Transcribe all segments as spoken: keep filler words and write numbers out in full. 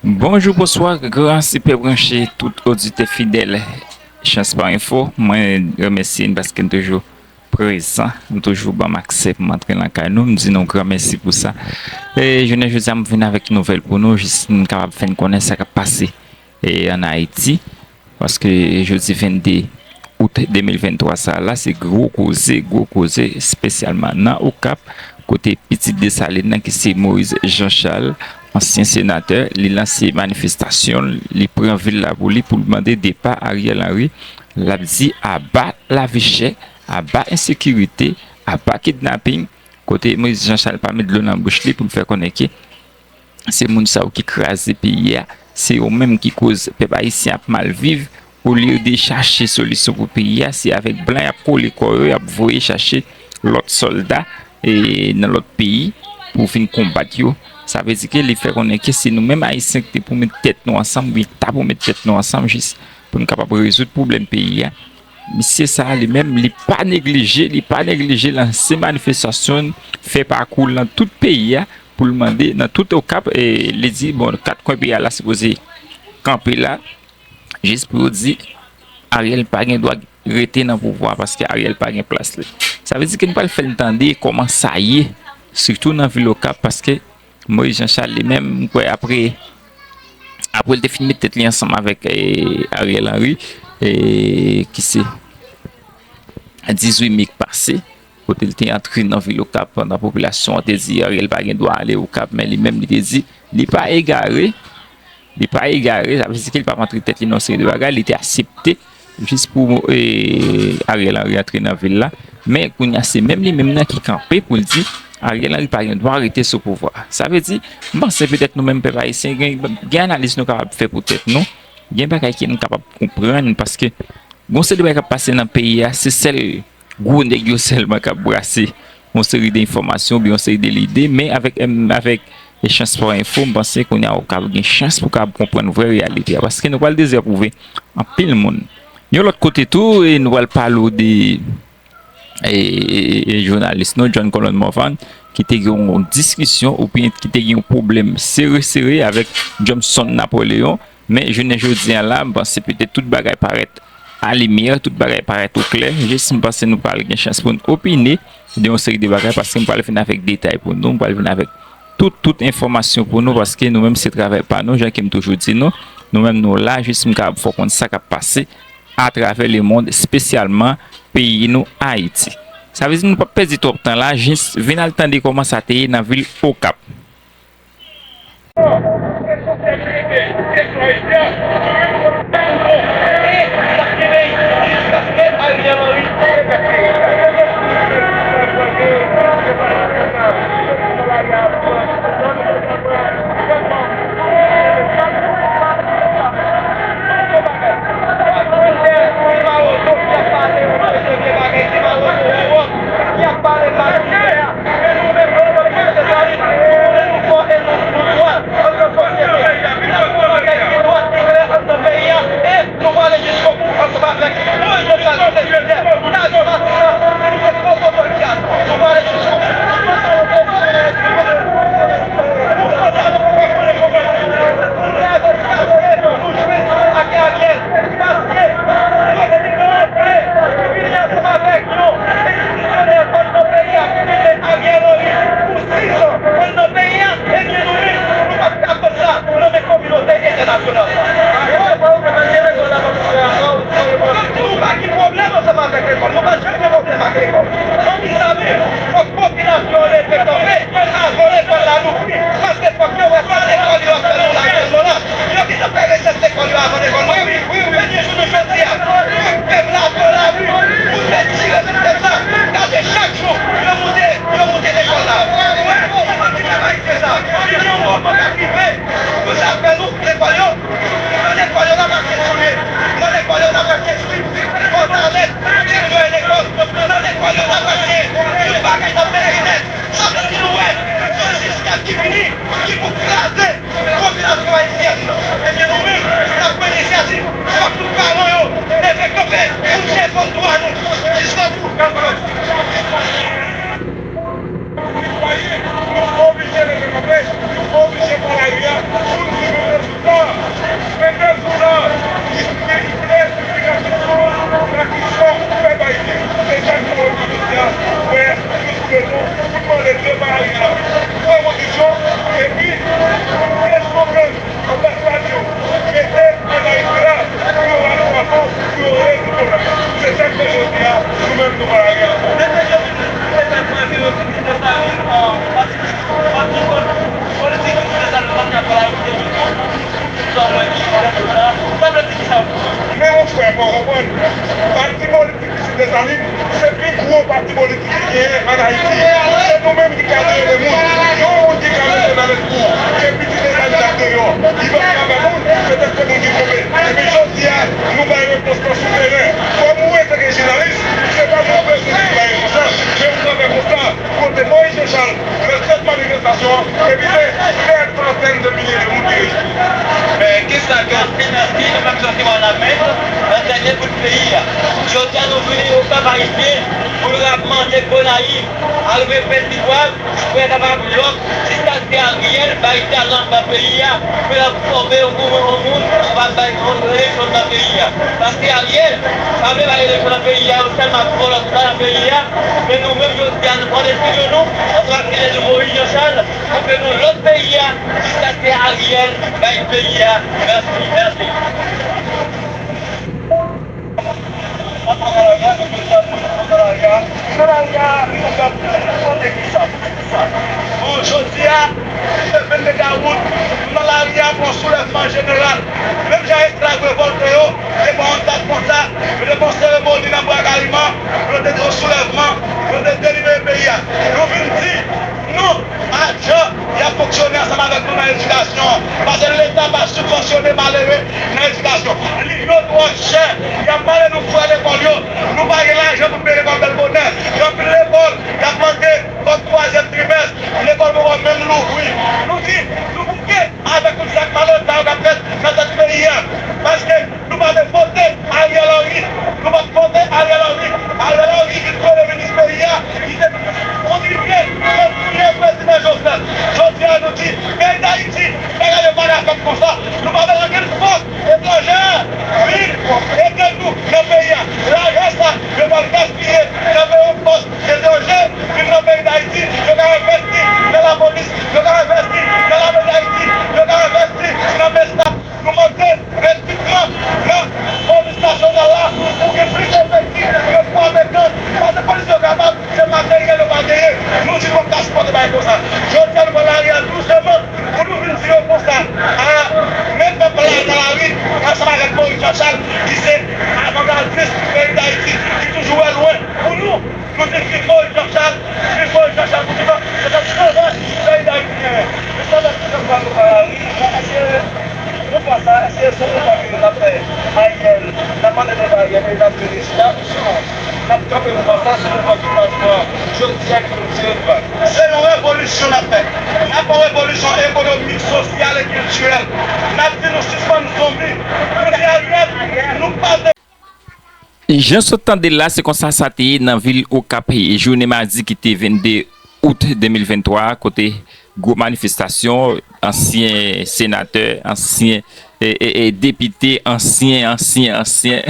Bonjou, bonswa, gran sipè branche, tout oditè fidèl Chans pa Enfo. Mwen remèsye n paske n toujou prezan, n toujou ban m aksè pou m antre nan kay nou. M di nou gran mèsi pou sa. E jounen jodi a, m vin avèk nouvèl pou nou, jis n kapab fè n konnen sa k ap pase e, ann Ayiti. Paske jodi vennde out de mil venntwa sa a la, se gwo koze, gwo koze, espesyalman nan Okap, kote pitit Desalin nan, ki se Moïse Jean Charles, ansyen senatè, li lanse manifestasyon l, li pran vil la pou li, pou l mande depa Ariel Henry. L ap di aba lavi chè, aba ensekirite, aba kidnaping, kote Moïse Jean Charles pa met dlo nan bouch li pou l fè konnen ke se moun sa yo ki kraze peyi a, se yo menm ki koz pèp ayisyen ap mal viv, olye de chache solisyon pou peyi a, se avèk blan y ap kole kò yo, y ap voye chache lòt sòlda e, nan lòt peyi pou vin konbat yo. Sa vle di ke li fè konnen ke se nou menm ayisyen ki te pou met tèt nou ansanm, oubyen ta pou met tèt nou ansanm jis pou n kapab rezoud pwoblèm peyi a. Misye sa a li menm, li pa neglije, li pa neglije lanse manifestasyon l, fè pakou l nan tout peyi a, pou l mande nan tout Okap, e, li di, bon, kat kwen peyi a la sipoze kanpe la, jis pou yo di Ariel pa gen dwa rete nan pouvwa a, paske Ariel pa gen plas li. Sa vle di ke n pral fè n tande kòman sa ye, sitou nan vil Okap, paske Moïse Jean Charles li menm, m kwè apre, apre l te fin met tèt li ansanm avèk, e, Ariel Henry, e, ki se dizuit me k pase, kote l te antre nan vil Okap, pandan popilasyon an te di Ariel pa gen dwa ale Okap, men li menm li te di li pa egare, li pa egare, sa vle di ke li p ap antre tèt li nan yon seri de bagay, li te aksepte jis pou, e, Ariel Henry antre nan vil la. Men kounye a se menm li menm nan ki kanpe pou l di Ariel Henry pa gen dwa rete sou pouvwa a. Sa vle di, m panse petèt nou menm pèp ayisyen gen, gen analiz nou kapab fè pou tèt nou, gen bagay ke nou kapab konprann paske gon seri de bagay k ap pase nan peyi a, se sèl gwo nèg yo sèlman k ap brase yon seri de enfòmasyon oubyen yon seri de lide, men avèk, em, avèk Chans pa Enfo, m panse kounye a w ka gen chans pou w kapab konprann vrè reyalite a, paske nou pral dezapwouve anpil moun. Yon lòt kote tou, e nou pral pale w de, e, e, e, jounalis nou, John Colon Morvan, ki te gen yon diskisyon oubyen ki te gen yon pwoblèm sere sere avèk Johnson Napoléon, men jounen jodi a la, m panse petèt tout bagay parèt a limyè, tout bagay parèt oklè. Jis m panse nou pral gen chans pou n opine de yon seri de bagay, paske m pral vin avèk detay pou nou, m pral vin avèk tout, tout enfòmasyon pou nou, paske nou menm se travay pa nou, jan ke m toujou di nou, nou menm nou la, jis m kapab fè w konn sa k ap pase atravè lemonn, espesyalman peyi nou Ayiti. Sa vle di nou p ap pèdi twòp tan la, jis vin al tande kòman sa te ye nan vil Okap. Nou pa gen pwoblèm ansanm avèk lekòl. Nou pa janm gen pwoblèm ak lekòl. Ann egzamine, fòk popilasyon an leve kanpe avan lekòl la louvri. Paske fòk yo wè sa lekòl yo ap fè nou la, fè nou la. Yo gentan fè resès lekòl yo avan lekòl louvri. Men jounen jodi a, fòk pèp la pran lari pou retire sistèm sa. Gade chak jou, yo moute, yo moute lekòl la. Ou wè, ki fè ayisyen sa. Gen yon moman k ap rive, pou sa fè nou lekòl yo. Nan lekòl yo n ap achte souliye. Nan lekòl yo n ap achte fri, pòtalèt, yo e lekòl. Nan lekòl yo n ap achte tout bagay n ap bezwen nèt. Sa vle di nou wè, se yon sistèm ki vini, ki pou kraze popilasyon ayisyèn. Ebyen nou menm, n ap pran inisyativ. Fòk tout paran yo leve kanpe pou n defann dwa nou jiskabout. Nou oblije leve kanpe, nou oblije pran lari a pou n Fò w konprann, pati politik Pitit Desalin se pi gwo pati politik ki genyen ann Ayiti. Se nou menm ki ka dirije moun. Yon moun ki ka mete nan lespri w ke Pitit Desalin ap deyò, li p ap ka bay moun, petèt se moun ki twonpe. Epi jodi a, nou bay repons lan sou teren. Kòm ou wè, se ke jounalis, se pa mwen ki bay repons lan, men ou ka fè konsta. Kote Moïse Jean Charles nan tèt manifestasyon an, epi se dè santèn de milye de moun ki reyini. Men kisa ke anpil, anpil, menm jan ke w al la menm, nan dènye bout peyi a. Jodi a, nou vini o pèp ayisyen pou n ap mande Gonayiv, al rive Pèdikwav, Frè Kapab Lòk, jiskaske Ariel bay talan nan peyi a, pou l ap fòme yon goumen, yon moun, pou l ap bay yon eleksyon nan peyi a. Paske Ariel pa vle bay eleksyon nan peyi a, yo sèlman ap vòlò tout nan peyi a, men nou menm jodi a, nou pran desizyon nou, ansanm ak lidè nou Moïse Jean Charles, pou ke nou lòt peyi a, jiskaske Ariel bay peyi a. Mèsi, mèsi. Bon, jodi a, se vennde dawout, nou nan lari a pou yon soulèvman jeneral. Menm jan esklav revòlte yo, te pran yon dat konsa, yo te fè yon seremoni nan Bwa Kaliman, yo te di yon soulèvman, yo te delibere peyi a. Nou vin di, nou, ajan, y ap fonksyone ansanm avèk nou nan edikasyon an. Paske Leta pa sibvansyone malere nan edikasyon. Liv yo twò chè, y ap mande nou fè lekòl yo. Nou pa gen lajan pou n peye lekòl Bèlbonè. Gen anpil lekòl, y ap mande kòm twazyèm trimès, lekòl poko menm louvri. Nou di, nou bouke avèk tout zak malonèt sa yo k ap fèt nan tèt peyi a. Paske nou pa te vote Ariel Henry. Nou pa t vote Ariel Henry. Ariel Henry vin premye minis peyi a. Li te kontribye pou touye prezidan Jovenel. Jodi a, nou di, peyi Dayiti, bagay yo pa ka fèt konsa. Nou pa bezwen ankenn fòs etranjè vin ede nou nan peyi a. Lajan sa, yo pral gaspiye nan peye yon fòs etranjè vin nan peyi Dayiti, yo ka envesti nan lapolis, yo ka envesti nan lame Dayiti, yo ka envesti nan BSAP. Nou mande rekritman nan polis nasyonal la pou gen plis efektif, yo fòme gang, paske polis yo kapab, se materyèl yo pa genyen. Nou di nou p ap ka sipòte bagay konsa. Jodi a, nou pran lari a dousman pou nou vin di yo konsa. A, men pèp la nan lari, ansanm avèk Moïse Jean Charles, ki se avangadis peyi Dayiti, ki toujou wè lwen pou nou. Nou di viv Moïse Jean Charles, viv Moïse Jean Charles pou toutan. Se sa ki travay peyi Dayiti genyen. Se sa ki travay nou pa lari. Èske nou fè sa, èske se konsa ke n ap fè Ariel, n ap mande tèt Ariel, e n ap vini chita? Non. N ap kanpe pou fè sa, se mouvman ki pral pran jodi a ki nou tire nou bay. Se yon revolisyon n ap fè. N ap fè yon revolisyon ekonomik, sosyal e kiltirèl. N ap di nou sispann zonbi. Nou di Ariel, nou pa vle Jan sot tande l la, se konsa sa te ye nan vil Okap, jounen madi ki te vennde out de mil venntwa a, kote gwo manifestasyon, ansyen senatè, ansyen, e, e, e, depite, ansyen, ansyen, ansyen,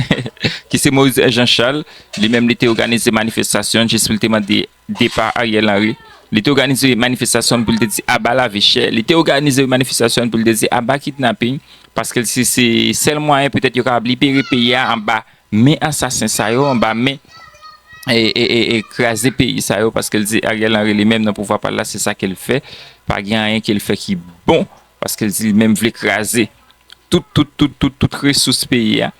ki se Moïse Jean Charles, li menm li te òganize manifestasyon jis pou l te mande depa Ariel Henry. Li te òganize manifestasyon pou l te di aba lavi chè. Li te òganize manifestasyon pou l te di aba kidnaping, paske se, se sèl mwayen petèt yo kapab libere peyi a anba men asasen sa yo, anba men, e, e, e, e kraze peyi sa yo, paske l di Ariel Henry li menm nan pouvwa pa l la, se sa ke l fè. Pa gen anyen ke l fè ki bon, paske l di li menm vle kraze tout, tout, tout, tout, tout resous peyi a.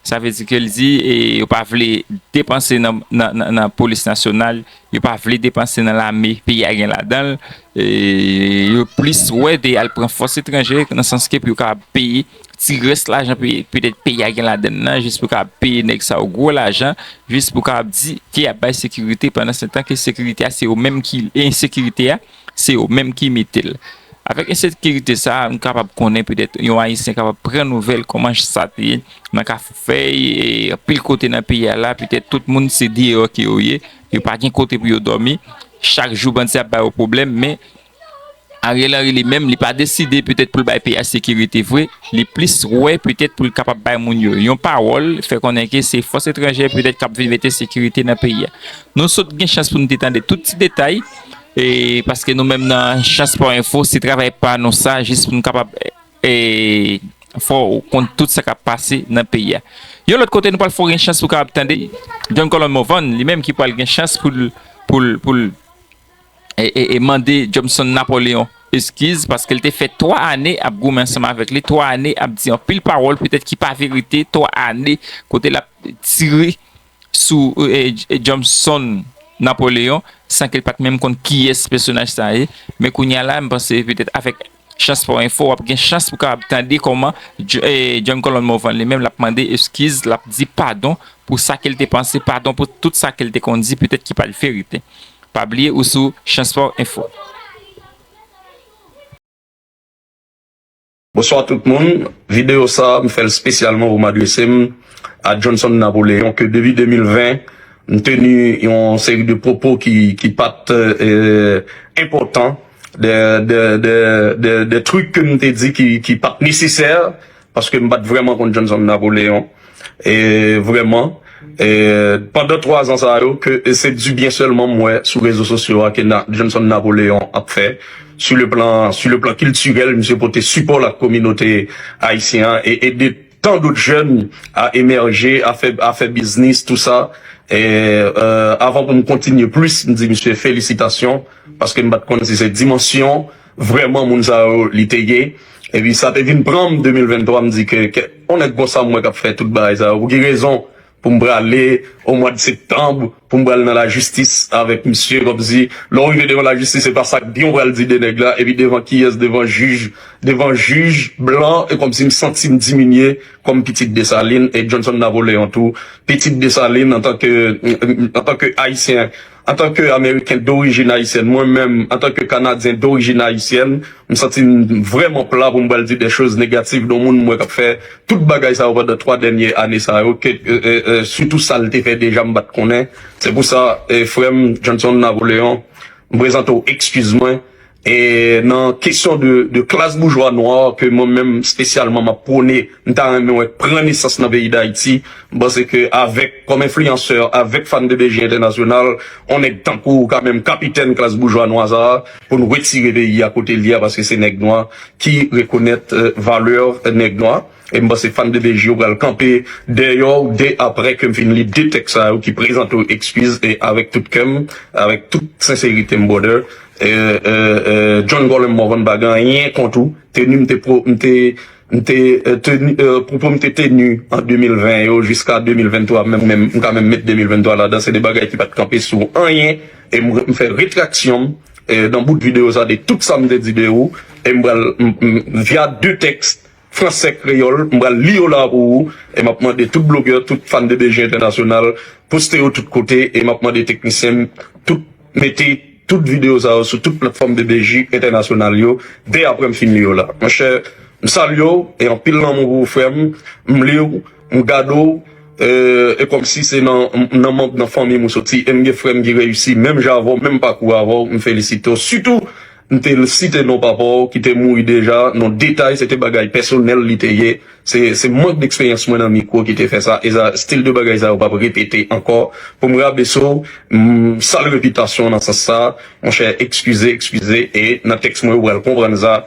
Sa vle di ke l di, e, yo pa vle depanse nan, nan, nan, nan polis nasyonal, yo pa vle depanse nan lame peyi a gen ladan l, e, yo plis wè de al pran fòs etranje, nan sans ke pou yo kapab peye ti rès lajan peyi, petèt peyi a gen ladan l nan, jis pou kapab peye nèg sa yo gwo lajan, jis pou kapab di ke y ap bay sekirite, pandan se tan ke sekirite a se yo menm ki, ensekirite a, se yo menm ki mete l. Avèk ensekirite sa a, nou kapab konnen petèt yon Ayisyen kapab pran nouvèl kòman sa te ye nan Kafou Fèy, e anpil kote nan peyi a la, petèt tout moun se deyò ke yo ye, yo pa gen kote pou yo dòmi. Chak jou bandi ap ba yo pwoblèm, men Ariel Henry li menm, li pa deside petèt pou l bay peyi a sekirite vre, li plis wè petèt pou l kapab bay moun yo yon pawòl, fè konnen ke se fòs etranjè petèt k ap vin mete sekirite nan peyi a. Nou sot gen chans pou nou te tande tout ti detay, e paske nou menm nan Chans Spò Enfo, se travay pa nou sa, jis pou nou kapab, e, fè w konn tout sa k ap pase nan peyi a. Yon lòt kote, nou pral fè w gen chans pou w kapab tande John Colon Morvan, li menm ki pral gen chans pou l, pou l, pou l e, e, e mande Jobson Napoléon eskiz, paske l te fè twa ane ap goumen ansanm avèk li, twa ane ap di anpil pawòl petèt ki pa verite, twa ane kote l ap tire sou, e, e, Johnson Napoléon, san ke l pa t menm konn kiyès pèsonaj sa ye. Men kounye a la, m panse petèt avèk Chans Sport Info, w ap gen chans pou w kapab tande kòman J-, e, John Colin Morvan li menm, l ap mande eskiz, l ap di padon pou sa ke l te panse, padon pou tout sa ke l te konn di, petèt ki pa t verite. Pa bliye ou sou Chans Sport Info. Bonswa tout moun. Videyo sa a, m fè l espesyalman pou m adrese m a Johnson Napoléon, ke depi de mil ven, m te ni yon seri de pwopo ki, ki pa t, e, enpòtan, de, de, de, de, de trik ke m te di ki, ki pa t nesesè, paske m pa t vrèman konn Johnson Napoléon. E vrèman, e, pandan twa zan sa yo, ke, e, se dibyen sèlman m wè sou rezo sosyo a ke na, Johnson Napoléon ap fè, sou le plan, sou le plan kiltirèl, misye pote sipò la kominote ayisyen an e ede tan dòt jèn a emèje, a fè, a fè biznis, tou sa. E, e, avan pou m kontinye plis, m di misye felisitasyon, paske m pa t konn si se dimansyon vrèman moun sa yo li te ye. Epi sa te vin pran m de mil venntwa, m di ke, ke on nèg konsa m wè k ap fè tout bagay sa yo. Pou ki rezon pou m prale o mwa de septanm, pou m pral nan lajistis avèk misye, kòmsi lè w rive devan lajistis, se pa sa k byen w pral di de nèg la, epi devan kiyès, devan jij, devan jij blan, e kòmsi m santi m diminye kòm pitit Desalin, e Johnson Napoléon tou, pitit Desalin antanke, antanke Ayisyen, antanke Ameriken dorijin ayisyèn, mwen menm, antanke Kanadyen dorijin ayisyèn, m santi m vrèman pla pou m pral di de choz negatif de yon moun m wè k ap fè tout bagay sa yo pandan twa dènye ane sa yo, ke, e, e, e, sitou sa l te fè deja m pa t konnen. Se pou sa, e, frè m Johnson Napoléon, m prezante w eskiz mwen. E nan kesyon de, de klas boujwa nwa ke mwen menm espesyalman m ap pwone, m ta renmen wè pran nesans nan peyi Dayiti. M panse ke avèk, kòm enfliyansè, avèk Fan de B J Entènasyonal, on nèg tankou ou ka menm kapitèn klas boujwa nwa sa a, pou n retire peyi a kote l ye a, paske se nèg nwa ki rekonèt, e, valè nèg nwa. E m panse Fan de B J yo pral kanpe dèyè w dè aprè ke m fin li de tèks sa yo ki prezante w eskiz, e avèk tout kè m, avèk tout senserite m, brother. E, e, e, John Colin Morvan pa gen anyen kont ou. Teni m te pwo-, m te, m te, e, teni, e, pwopo m te teni an de mil ven yo jiska de mil venntwa, menm, menm, m ka menm met de mil venntwa ladan, se de bagay ki pa t kanpe sou anyen. E m, m fè retraksyon m, e, nan bout videyo sa de tout sa m te di de ou. E m pral, m, m, via de tèks, fransè, kreyòl, m pral li yo la pou ou, e m ap mande tout blogè, tout fan de B J entènasyonal, poste yo tout kote, e m ap mande teknisyen m, tout, mete tout videyo sa yo sou tout platfòm de B J entènasyonal yo, dè aprè m fin li yo la. Monchè, m salye w, e anpil lanmou pou ou, frè m, m li w, m gade w, e, e kòmsi se nan, nan manm, nan fanmi m ou soti, e m gen frè m ki reyisi, menm jan avè w, menm pakou avè w, m felisite w. Sitou, m te site non papa w ki te mouri deja, non detay, se te bagay pèsonèl li te ye. Se, se mank deksperyans mwen nan mikwo ki te fè sa. E sa, stil de bagay sa yo p ap repete ankò. Pou m rabese w, m sal repitasyon w nan sans sa. Monchè, eskize, eskize. E nan tèks mwen, ou pral konprann sa.